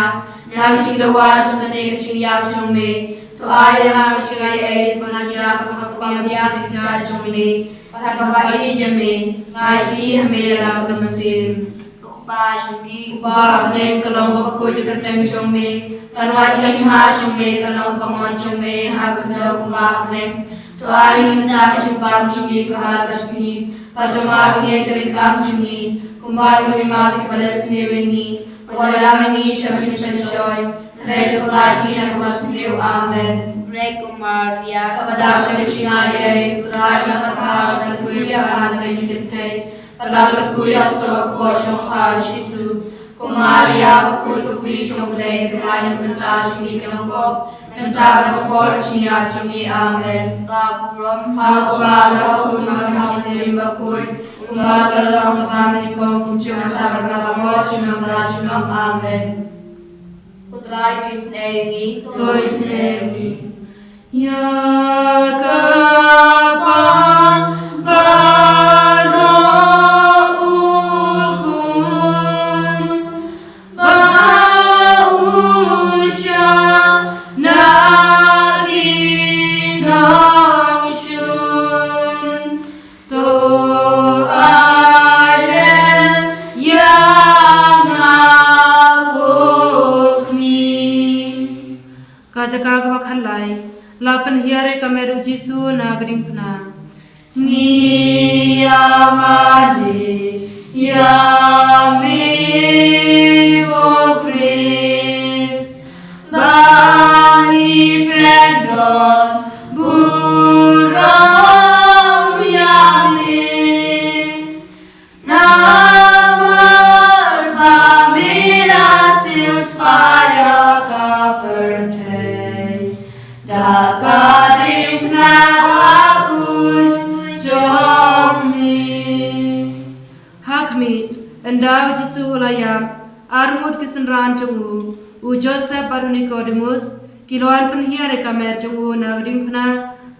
Na ka jingdawa jong kane ka jingïap jong me, to ai ïa nga ka jingaiei ban ïap ha kaba biang jingïap jong me. Bad ha kaba ïeit ïa me, nga ïaid ha me ïa la ka mynsiem. Ko Kpa jong ngi uba ha bneng, ka long ka bakhuid ka kyrteng jong me. Kan wan ka hima jong me, ka long ka mon jong me ha ka kyrteng uba ha bneng. To ai ïa ngi mynta ka jingbam jong ngi ka har ka sngi. Bad to map ïa ngi ki ryngkang jong ngi, kumba ngi map ïa kiba leh sniew ïa ngi. Bad wat lam ïa ngi sha ka jingpynshoi, hynrei to pynlait ïa ngi na kaba sniew. Amen. Hynrei ko Maria, kaba dap da ka jingaiei, U Trai u don bad pha, bad pha ka khuid ka bha na ka ïing kynthei. Bad la ka khuid ïa u soh ka kpoh jong pha u Jisu. Ko Maria, bakhuid ka kmie jong U Blei, to duwai na ka bynta jong ngi ki nongpop, mynta bad ha ka por ka jingïap jong ngi. Amen. Ka burom ha u Kpa, bad ha u Khun, bad ha u Mynsiem Bakhuid, kumba ka la long, ha kaba mynnyngkong, kumjuh, mynta bad barabor, junom la junom. Amen. Ko Trai, to isynei ïa ngi. To isynei ïa ngi. Ïa kaba baroh u khun ba u shah na ki nongshun, to ai lem ïa nga ko kmie. Ka jaka kaba khatlai, la pynhiar ïa ka met u Jisu na ka diengphna. Ngi ïa mane ïa me ko Khrist, ba ngi pyndonkam burom ïa me. Namar ba me la siewspah ïa ka pyrthei da ka diengphna bakhuid jong me. Ha khmih, ynda u Jisu u la ïap, arngut ki synran jong u, u Joseph bad u Nikodemus, ki la wan pynhiar ïa ka met jong u na ka diengphna,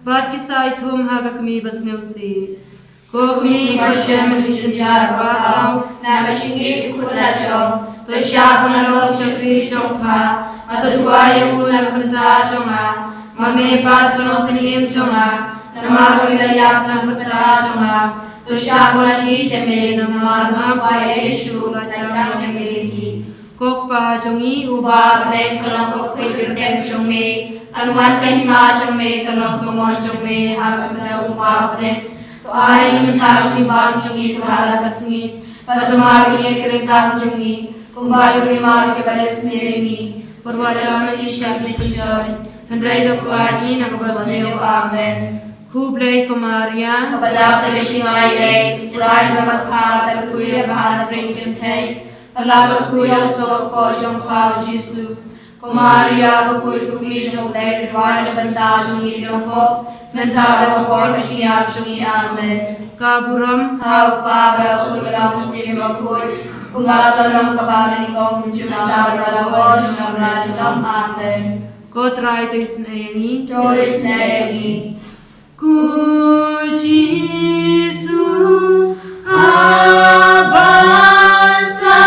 bad ki sa ïathum ha ka kmie basngewsih. Ko kmie, ngi kyrshan ïa ka jingjynjar ba khaw na ka jingïeit u khun la jong. To shah ba ngan long shakri jong pha, bad to duwai ïa u na ka bynta jong nga. Ma me pat ka long tyngeh jong nga, namar ba me la ïap na ka bynta jong nga. To shah ba ngan ïeit ïa me, namar ba ngam kwah ïa Jisu, bad tang ïa me hi. Ko Kpa jong ngi uba ha bneng, ka long ka kyrteng jong me, kan wan ka hima jong me, kan long ka mon jong me ha ka bynta uba ha bneng. To ai ïa ngi mynta ka jingbam jong ngi ka baroh ka sngi. Bad to map ïa ngi ki ryngkang jong ngi, kumba ngi map ïa kiba leh sniew ïa ngi. Bad wat lam ïa ngi sha ka jingpynshoi, hynrei to pynlait ïa ngi na kaba sniew. Amen. Khublei ko Maria, kaba dap da ka jingaiei, U Trai u don bad pha, bad pha ka khuid ka bha na ka ïing kynthei. Bad la ka khuid ïa u soh ka kpoh jong pha u Jisu. Ko Maria, bakhuid ka kmie jong U Blei, to duwai na ka bynta jong ngi ki nongpop, mynta bad ha ka por ka jingïap jong ngi. Amen. Ka burom ha u Kpa, bad ha u Khun, bad ha u Mynsiem Bakhuid, kumba ka la long, ha kaba mynnyngkong, kumjuh, mynta bad barabor, junom la junom. Amen. Ko Trai, to isynei ïa ngi. To isynei ïa ngi. Ko Jisu haban sa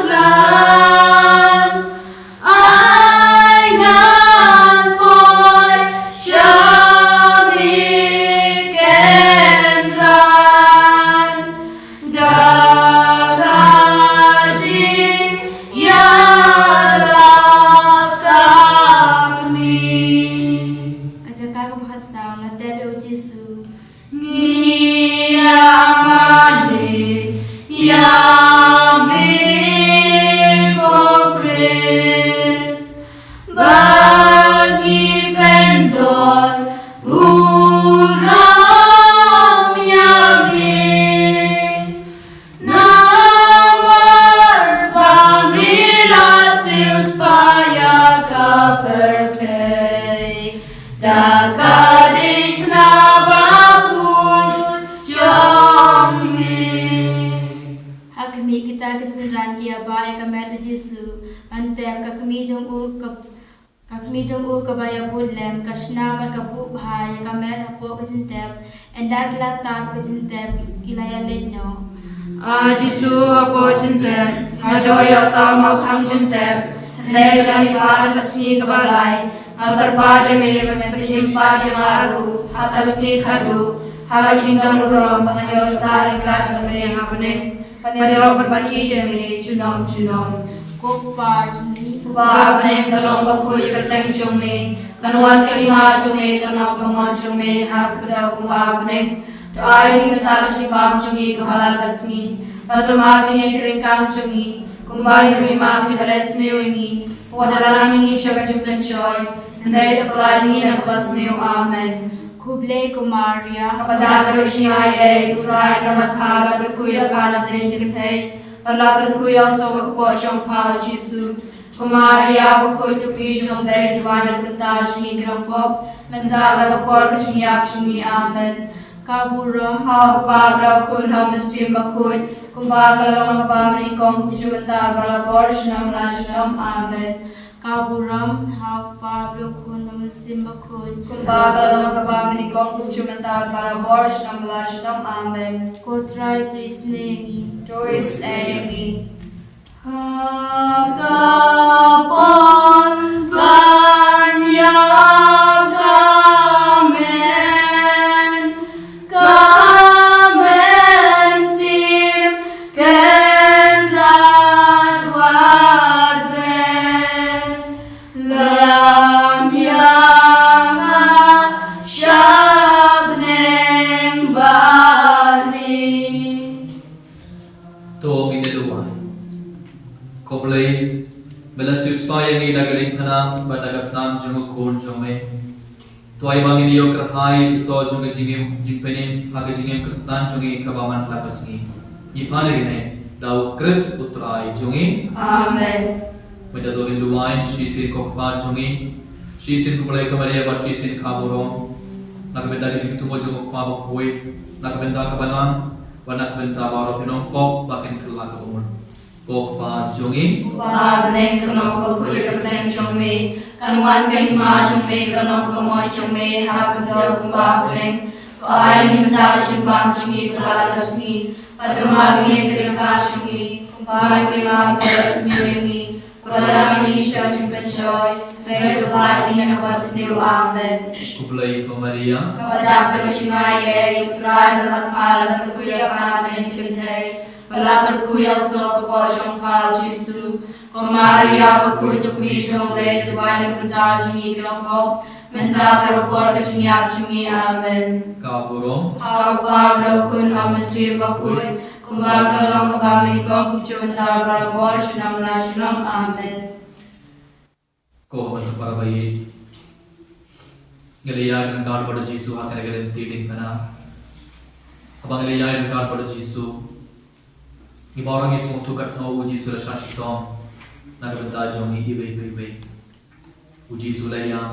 khlad, ai ngan poi sha me Kynrad. Da ka jingïarap ka kmie. Ka jaka kaba khatsaw, la tep ïa u Jisu. Ngi ïa Jisu, ban tep ka kmie jong u ka, ka kmie jong u kaba ïabud lem, ka shna bad ka buh bha ïa ka met hapoh ka jingtep, ynda ki la tap ka jingtep ki la ïaleit noh. A Jisu, hapoh jingtep nga doh ïa uta u mawkhang jingtep, hynrei ba la mih pat ha ka sngi kaba lai, nga kyrpad ïa me ba men pynim pat ïa nga ruh ha ka sngi kaba khatduh, ha ka jingdon burom ba ngan ïoh sah ryngkat bad me ha bneng, ban ïaroh bad ban ïeit ïa me junom junom. Ko Kpa jong ngi, uba ha bneng, ka long bakhuid ïa ka kyrteng jong me, kan wan ka hima jong me, kan long ka mon jong me ha ka kyrteng kumba ha bneng. To ai ïa ngi mynta ka jingbam jong ngi kaba ha ka sngi, bad to map ïa ngi ki ryngkang jong ngi, kumba ngi ruh ngi map ïa kiba leh sniew ïa ngi, wat la rah ïa ngi sha ka jingpynshoi, hynrei to pyllait ïa ngi na kaba sniew. Amen. Khublei ko Maria, kaba dap da ka jingaiei, U Trai u don bad pha, la kyrkhu ïa pha na bneng ki kynthei, bad la kyrkhu ïa u soh ka kpoh jong pha u Jisu. Ko Maria bakhuid, ko kmie jong U Blei, duwai na ka bynta jong ngi ki nongpop, mynta bad ha ka por ka jingïap jong ngi. Amen. Ka burom ha U Kpa bad ha U Khun bad ha U Mynsiem Bakhuid, kumba ka la long ha kaba mynnyngkong, kumjuh mynta, barabor, junom la junom. Amen. Ka burom ha U Kpa bad ha U Khun bad ha U Mynsiem Bakhuid, kumba ka la long ha kaba mynnyngkong, kumjuh mynta, barabor, junom la junom. Amen. Ko Trai, to isynei ïa ngi. To isynei ïa ngi. Ha ka por ban ïap ka men, ka mynsiem kynrad wat ren, lam ïa nga sha bneng bad me. To ngin ïa duwai. Ko Blei, me la siewspah ïa ngi da ka diengphna bad da ka snam jong u Khun jong me. To ai ba ngin ïoh kyrhai ïa ki soh jong ka jingim, jingpynim ha ka jingim Khristan jong ngi kaba man la ka sngi. Ngi pan ïa kane da u Khrist u Trai jong ngi. Amen. Mynta to ngin duwai shisien ko Kpa jong ngi, shisien ko Blei, ko Maria bad shisien ka burom, na ka bynta ka jingthmu jong u Kpa bakhuid, na ka bynta ka balang, bad na ka bynta baroh ki nongpop ba kin kylla ka bamut. Ko Kpa jong ngi, uba ha bneng, kan long bakhuid ïa ka kyrteng jong me, kan wan ka hima jong me, kan long ka mon jong me ha ka kyrteng kumba ha bneng. To ai ïa ngi mynta ka jingbam jong ngi kaba ha la ka sngi, bad to map ïa ngi ki ryngkat jong ngi, kumba ngi map ïa kiba leh sniew ïa ngi, wat la rah ïa ngi sha ka jingpynshoi, hynrei to pyllait ïa ngi na kaba sniew. Amen. Khublei ko Maria, kaba dap da ka jingaiei, U Trai u don bad pha, la kyrkhu ïa pha na bneng ki kynthei, bad la kyrkhu ïa u soh ka kpoh jong pha u Jisu. Ko Maria bakhuid, ko kmie jong U Blei, to duwai na ka bynta jong ngi ki nongpop, mynta bad ha ka por ka jingïap jong ngi. Amen. Ka burom ha U Kpa bad ha U Khun bad ha U Mynsiem Bakhuid, kumba ka la long ha kaba mynnyngkong, kumjuh mynta, barabor, junom la junom. Amen. Ko hynmen ko para baieit, ngi la ïaid ryngkat bad u Jisu ha kane ka lynti diengphna. Haba ngi la ïaid ryngkat bad u Jisu, ngi baroh ngi sngewthuh katno u Jisu u la shah shitom na ka bynta jong ngi iwei pa iwei. U Jisu u la ïam,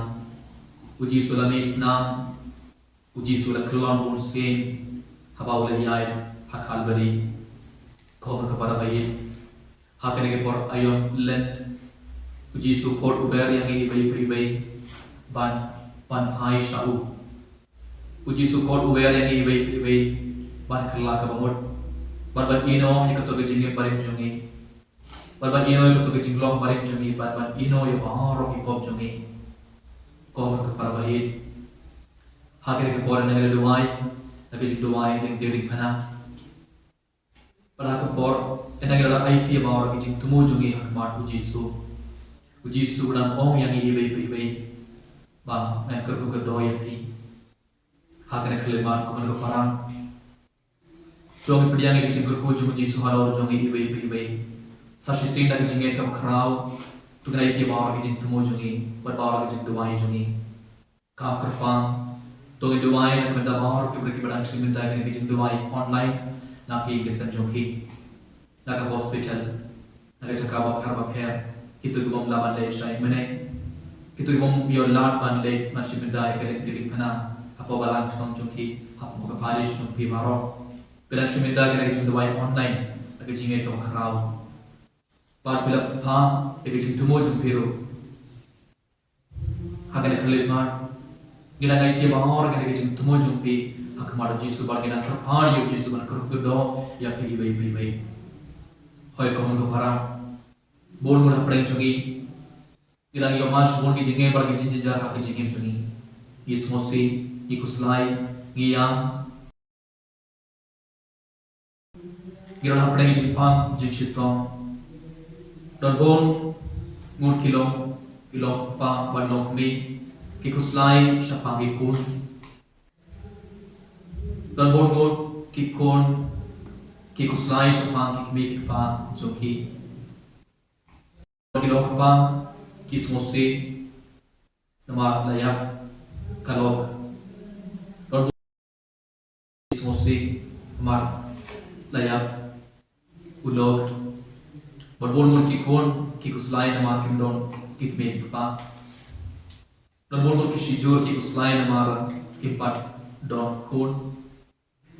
u Jisu u la mih snam, u Jisu u la kyllon bunsien haba u la ïaid ha Kalbari. Ko hynmen ko para baieit, ha kane ka por aïom Lent, u Jisu u khot u wer ïa ngi iwei pa iwei ban, ban phai sha u. U Jisu u khot u wer ïa ngi iwei pa iwei ban kylla ka bamut, bad ban ïehnoh ïa kato ka jingim barim jong ngi, bad ban ïehnoh ïa kato ka jinglong barim jong ngi, bad ban ïehnoh ïa baroh ki pop jong ngi. Ko hynmen ko para baieit, ha kane ka por ngi la duwai da ka jingduwai diengtiew diengphna. Bad ha ka por, ynda ngi la aiti ïa baroh ki jingthmu jong ngi ha khmat u Jisu, u Jisu u dang ong ïa ngi iwei pa iwei ba ngan kyrkhu kyrdoh ïa phi. Ha kane ka khyllipmat, ko hynmen ko para, to ngin pdiang ïa ka jingkyrkhu jong u Jisu halor jong ngi iwei pa iwei. Sa shisien da ka jingngeit kaba khraw, to ngin aiti ïa baroh ki jingthmu jong ngi bad baroh ki jingduwai jong ngi. Kam kyrpang, to ngin duwai na ka bynta baroh ki briew kiba dang shim bynta ïa kane ka jingduwai online na ka ïing ka sem jong ki, na ka hospital, na ka jaka bapher bapher, kito ki bym lah ban leit sha ïingmane, kito ki bym ïoh lad ban leit ban shim bynta ïa ka lynti diengphna hapoh balang jong ki, hapoh ka parish jong phi baroh. Phi dang shim bynta ïa kane ka jingduwai online na ka jingngeit kaba khraw. Bad phi la phah ïa ka jingthmu jong phi ruh ha kane ka khyllipmat. Ngi la ïai tieng bha ïa kane ka jingthmu jong phi ha khmat u Jisu bad ngi la kyrpad ïa u Jisu ban kyrkhu kyrdoh ïa phi iwei pa iwei. Hooid ko hynmen ko para, bun ngut hapdeng jong ngi ngi la ïoh man sha bun ki jingeh bad ki jingjynjar ha ki jingim jong ngi. Ngi sngewsih, ngi khuslai, ngi ïam. Ngi don hapdeng ki jingpang jingshitom. Don bun ngut ki long, ki long kpa bad long kmie, ki khuslai shaphang ki khun. Don bun ngut ki khun, ki khuslai shaphang ki kmie ki kpa jong ki. Ki long kpa, ki sngewsih namar la ïap ka lok. Don bun ki sngewsih namar la ïap u lok. Bad bun ngut ki khun ki khuslai namar kim don ki kmie ki kpa. Don bun ngut ki shijur ki khuslai namar kim pat don khun.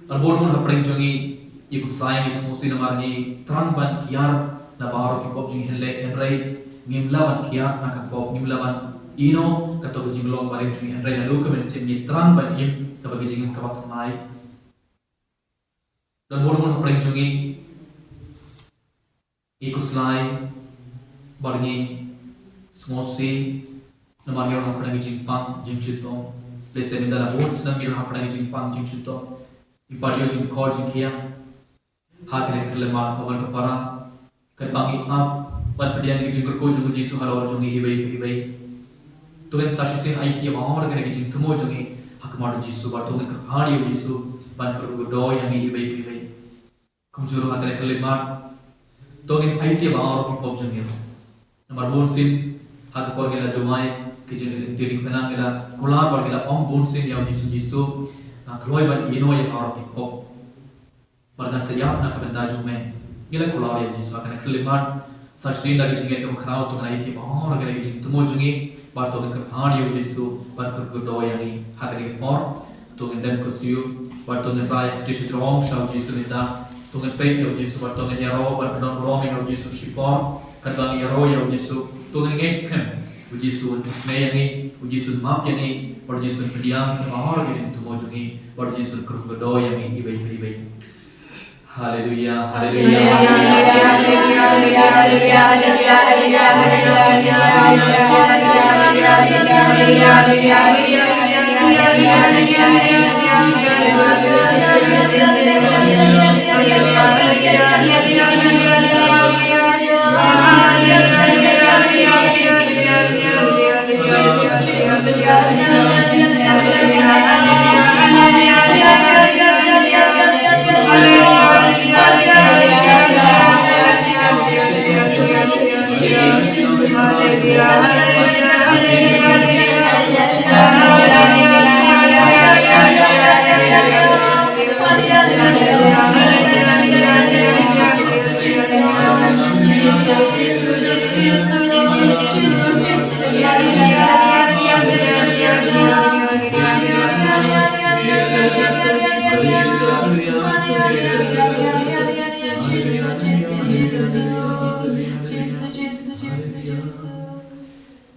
Bad bun ngut hapdeng jong ngi, ngi khuslai, ngi sngewsih namar ngi thrang ban kiar na baroh ki pop jong ngi, hynrei ngim lah ban kiar na ka pop, ngim lah ban ïehnoh kato ka jinglong barim jong ngi, hynrei naduh ka mynsiem ngi thrang ban im kaba ka jingim kaba thymmai. Don bun ngut hapdeng jong ngi, ngi khuslai bad ngi sngewsih namar ngi don hapdeng ki jingpang jingshitom. Lehse mynta la bun snem ngi don hapdeng ki jingpang jingshitom. Ngi pat ïoh jingkhor jingkhiah ha kane ka khyllipmat ko hynmen ko para. Katba ngi ap ban pdiang ïa ka jingkyrkhu jong u Jisu halor jong ngi iwei pa iwei, to ngin sa shisien aiti ïa baroh kane ka jingthmu jong ngi ha khmat u Jisu bad to ngin kyrpad ïa u Jisu ban kyrkhu kyrdoh ïa ngi iwei pa iwei. Kumjuh ruh ha kane ka khyllipmat, to ngin aiti ïa baroh ki pop jong ngi. Namar bunsien ha ka por ngi la duwai, ka jingïaid lynti lyngkhuh ngi la kular bad ngi la ong bunsien ïa u Jisu, Jisu, nga kloi ban ïehnoh ïa baroh ki pop bad ngan sa ïap na ka bynta jong me. Ngi la kular ïa u Jisu ha kane ka khyllipmat. Sa shisien da ka jingngeit kaba khraw to ngin aiti ïa baroh kane ka jingthmu jong ngi bad to ngin kyrpad ïa u Jisu ban kyrkhu kyrdoh ïa ngi ha kane ka por. To ngin dem kynshew bad to ngin rai kti sha jrong sha u Jisu mynta. To ngin peit ïa u Jisu bad to ngin ïaroh bad pyndonkam ïa u Jisu shipor. Katba ngi ïaroh ïa u Jisu, to ngin ngeit skhem u Jisu un pynsngew ïa ngi, u Jisu un map ïa ngi bad u Jisu un pdiang ïa baroh ki jingthmu jong ngi bad u Jisu un kyrkhu kyrdoh ïa ngi iwei pa iwei. Haleluya, haleluya, haleluya, haleluya, haleluya.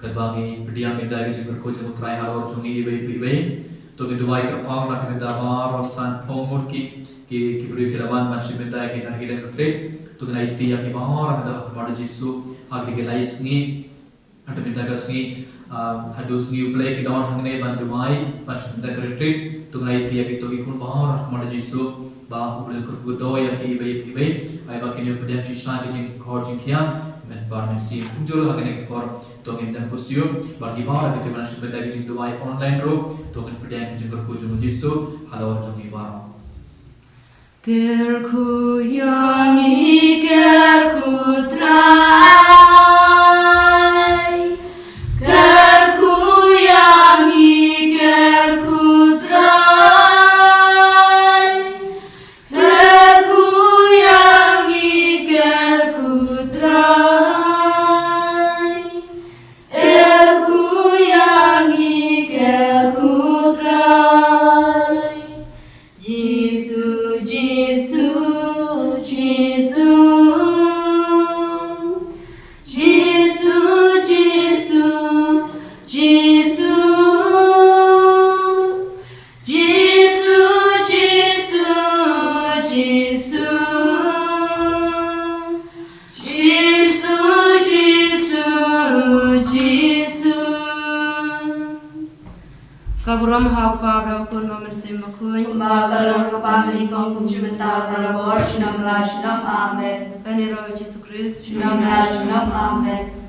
Katba ngi pdiang mynta ïa ka jingkyrkhu jong u Trai halor jong ngi iwei pa iwei. To ngin duwai kyrpang na ka bynta baroh san phew ngut ki, ki, ki briew ki la wan ban shim bynta ïa ka Nargileng Retreat. To ngin aiti ïa ki baroh mynta ha khmat u Jisu ha kine ki lai sngi. Hynda mynta ka sngi, ah, haduh sngi U Blei ki don hangne ban duwai ban shim bynta ka retreat. To ngin aiti ïa kito ki khun baroh ha khmat u Jisu. Ba U Blei un kyrkhu kyrdoh ïa ki iwei pa iwei, ai ba kin ïoh pdiang shisha ki jingkhor jingkhiah mynta bad mynsiem. Kumjuh ruh ha kane ka por to ngin dem kynshew bad ki baroh kito kiba nang shim bynta ki jingduwai online ruh, to ngin pdiang ki jingkyrkhu jong u Jisu halor jong ngi baroh. Kyrkhu ïa ngi, kyrkhu Trai. Kyrkhu ïa ngi, kyrkhu Trai. Kyrkhu ïa ngi, kyrkhu Trai. Kyrkhu ïa ngi, kyrkhu Trai. Jisu, Jisu, Jisu. Shalom ha u Kpa bad ha u Khun bad ha u Mynsiem Bakhuid. Kumba ka long ha ka bynta kaba nyngkong, kum sha mynta, bad barabor, junom la junom. Amen. Ban ïaroh ïa u Jisu Khrist. Junom la junom. Amen.